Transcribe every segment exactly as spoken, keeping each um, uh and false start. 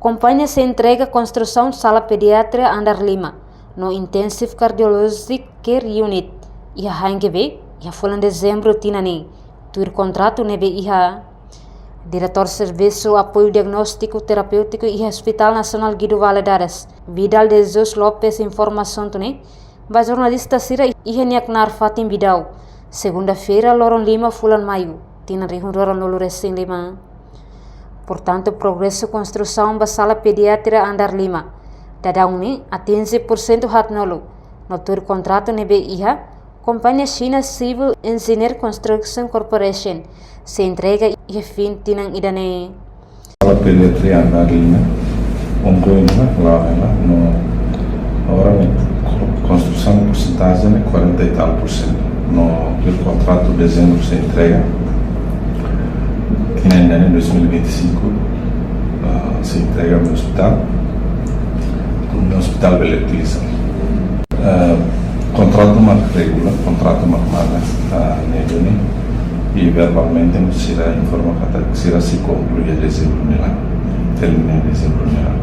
Kompañia sei entrega konstrusaun sala pediatria andar lima no Intensive Cardiologic Care Unit iha H N G B iha fulan Dezembru tinan ne'e, tuir kontratu ne'ebé iha. Diretór Servisu Apoiu Diagnóstiku Terapéutiku iha Hospital Nasionál Guido Valadares, Vidal de Jesus Lopes, informa assunto ne'e ba jornalista sira iha nia knaar fatin Bidau, segunda-feira, loron lima fulan Maiu, tinan rihun rua ruanulu resin lima. Portantu, progresu konstrusaun ba sala pediatria andar lima daudaun ne'e atinje pursentu haatnulu, no tuir kontratu ne'ebé iha, kompañia Xina Civil Engineer Construction Corporation sei entrega iha fin tinan ida-ne'e. Sala pediatria andar lima, ongoing ona, la'o hela, no agora ne'e konstrusaun porcentagem ne'e quarenta e tal por cento. No tuir kontratu Dezembru sei entrega. Tinan ida-ne'e dois mil e vinte e cinco, ah, sei entrega ba hospital. Hospital bele utiliza. Ah, kontratu mak regula, kontratu mak manda, ah, ne'e duni. I verbalmente mós sira informa katak sira sei konklui iha Dezembru ne'e laran. Termina iha Dezembru ne'e laran.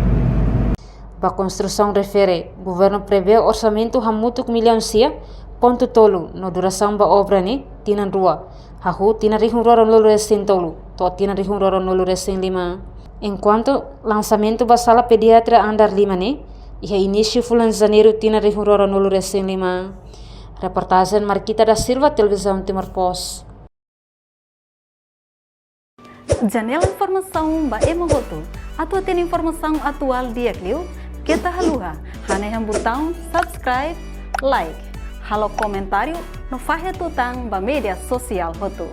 Ba konstrusaun refere, governu prevee orsamentu hamutuk millaun sia pontu tolu, no durasaun ba obra ne'e tinan rua, hahú tinan rihun rua ruanulu resin tolu to'o tinan rihun rua ruanulu resin lima. Enkuantu lansamentu ba sala pediatria andar lima ne'e iha inísiu fulan Janeiru tinan rihun rua ruanulu resin lima. Reportajen Marquita da Silva, Televizaun Timor Post. Janela informasaun ba ema hotu. Atu hatene informasaun atuál di'ak liu, keta haluha hanehan butaun subscribe, like, halo komentáriu no fahe tutan ba média sosiál hotu.